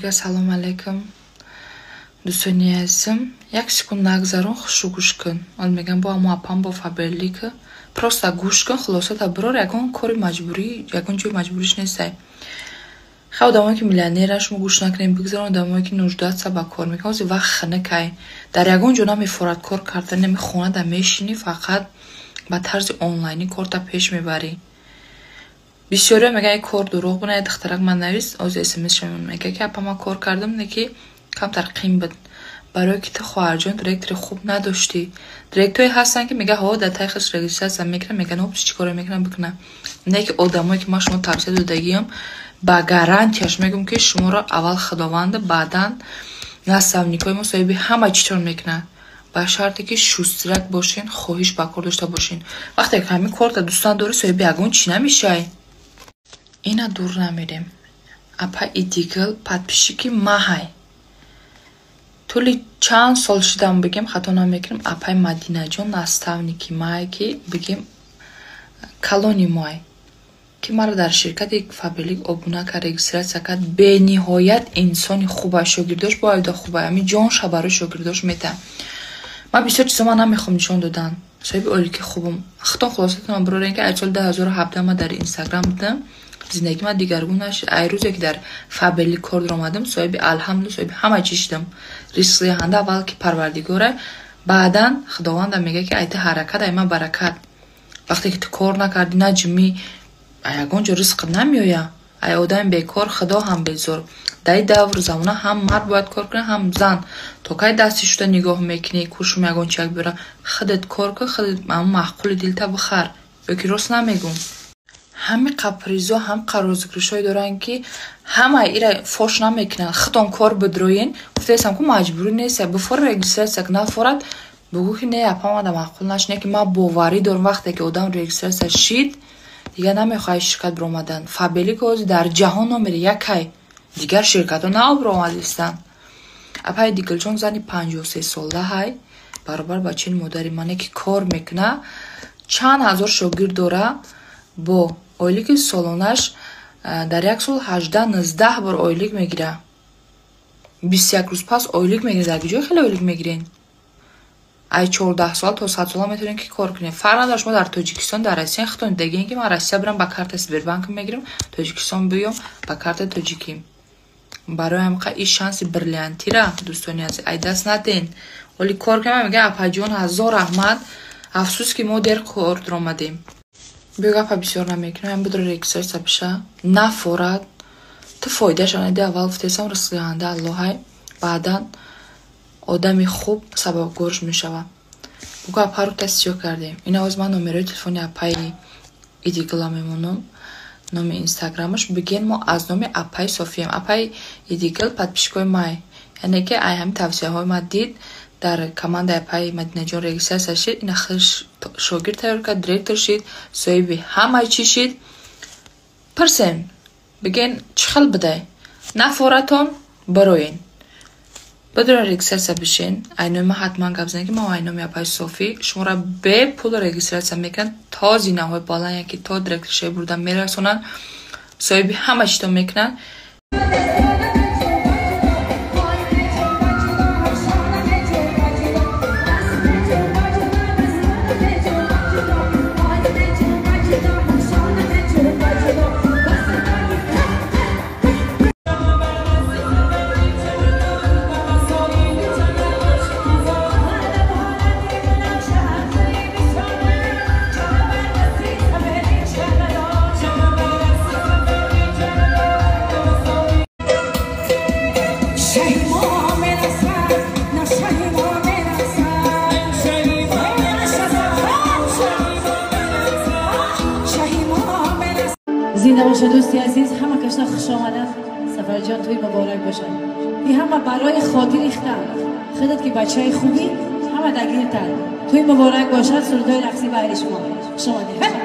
Бори салом алейкум, дӯстони азизам. Як секунд нагзарон, хушу гӯш кун. Ол мегам бо амо апам бо Фаберлик. Просто гӯш кун, хулосата бирор, ягон кори маҷбурӣ, ягон ҷои маҷбуриш нестай. Хай, одамое ки миллионера, шумо гӯш накунед, бигзарон. Одамое ки нуждаться ба кор мекунанд, ҳозир вақт хунукай. Дар ягон ҷо намефорад кор кардан, нами хонада мешинӣ, фақат ба тарзи онлайнӣ корта пеш мебарӣ. Бисёриҳо мегӯянд, ин кор дурӯғ буд. Як духтарак ман навист, ҳозир смсша мемонам, мегӯяд, ки апа, ман кор кардам, не ки камтар қим буд. Барое ки ту, хоҳарҷон, директори хуб надоштӣ. Директоре ҳастанд, ки мегӯяд, ҳо, дар таи худш регистрация мекунад, мегӯяд, опс, чӣ коре мекунад, бикунад. Не ки одамое ки ман шумо тавсия додагиам, ба гарантияш мегӯям, ки шуморо аввал Худованда, баъдан наставникҳои мо соҳиби ҳама чизтон мекунад, ба шарте ки шустрак бошен, хоҳиш ба кор дошта бошен. Вақте ки ҳамин корта дӯст надорӣ, соҳиби ягон чӣ намешавӣ. Ина дур намерем. Апа Идигил подписчики маҳай. Тӯли чанд сол шудам, бигем, хато намекунем, апаи Мадинаҷон наставники мае, ки бигем, калони моай, ки маро дар ширкати Фаберлик обуна кард, регистрация кард. Бениҳоят инсони хуба, шогирдош боайда хуба, ҳамин ҷонша барои шогирдош метаҳад. Ман бисёр чизо ман намехоҳам нишон додан. Соҳиби ойлики хубам. Худтон хулосатон бирорем, ки аз соли 2017 ман дар Инстаграм будам, зиндагии ман дигаргун нашуд. Ай рӯзе ки дар Фаберлик кор даромадам, соҳиби, алҳамду, соҳиби ҳама чиз шудам. Ризқдиҳанда аввал ки Парвардигора, баъдан Худованда мегӯяд, ки ай ту ҳаракат, ай ман баракат. Вақте ки ту кор накардӣ, наҷмӣ, ягон ҷо ризқ намеояд. Ай одами бекор Худо ҳам безор. Дар ин давру замона ҳам мард бояд кор кунад, ҳам зан. То кай дасти шуда нигоҳ мекунӣ, кӯшум ягон чиак биёра? Худат кор кун, худат ҳамон маъқули дилта бихар. Ё ки рост намегӯм? Ҳамин капризо, ҳам розыгрышҳое доранд, ки ҳамаи ира фош намекунанд. Худтон кор бидроен, гуфтаестам, ку маҷбурӣ нест, бифора регистрация, нафорад, бугӯ, ки не, апа, мада маъқул нашуд. Не ки ман боварӣ дорам, вақте ки одам регистрация шид, дигар намехоҳад ширкат биромадан. Фаберлик ҳозир дар ҷаҳон номери якай, дигар ширкатҳо наобиромадистанд. Апаи Дигилҷон зани 53-солаҳай, баробар ба чини модари мане, ки кор мекунад, чанд ҳазор шогирд дора, бо ойлики солонаш дар як сол 18-19 бор ойлик мегирад. 21 рӯз пас ойлик мегирад. Дар ҷой хеле ойлик мегирен. Ай 14 сола то 100 сола метавонед, ки кор кунед. Фарқ надорад, шумо дар Тоҷикистон, дар Россия. Худтон дидагиен, ки ман Россия бирам, ба карта Сбербанк мегирам, Тоҷикистон биём, ба карта тоҷикӣ. Барои ҳамқа ин шанси бриллиантира, дӯстони азиз, ай даст надиҳен. Оли кор кунам, мегӯям, апаҷон, ҳазор раҳмат, афсӯс, ки мо дер кор даромадем. Биё, гапа бисёр намекунем, бидро регистрация биша, нафорад, ту фоидаша нади. Аввал гуфтесам, ризқдиҳанда Аллоҳай, баъдан одами хуб сабабгорш мешавад. Бугӯ, апаро тасдиқ кардем. Ина ҳозир ман номерои телефони апаи Идигила мемонам, номи инстаграмаш. Биген, мо аз номи апаи Софиям. Апаи Идигил подписчикои май, яъне ки ай ҳамин тавсияҳои ма дид, дар командаи апаи Мадинаҷон регистрация шид, ина худш шогирд тайёр кард, директор шид, соҳиби ҳамаи чӣ шид. Пурсем, биген, чӣ хел будай? Нафоратон, бироен, бидурен, регистрация бишен. Айноми ма ҳатман гап занед, ки ма айноми апаи Софӣ шуморо бепул регистрация мекунанд, то зинаҳои баланд, яке то директоршавӣ бурда мерасонанд, соҳиби ҳама чизто мекунанд. Зинда бошад, дӯсти азиз, ҳама кашта хуш омаданд. Сафарҷон, тӯй муборак бошад. И ҳама барои хотири худам, худат ки бачаи хубӣ, ҳама дагиртад. Тӯй муборак бошад. Сурудҳои рақсӣ баҳри шумо. Хуш омадед.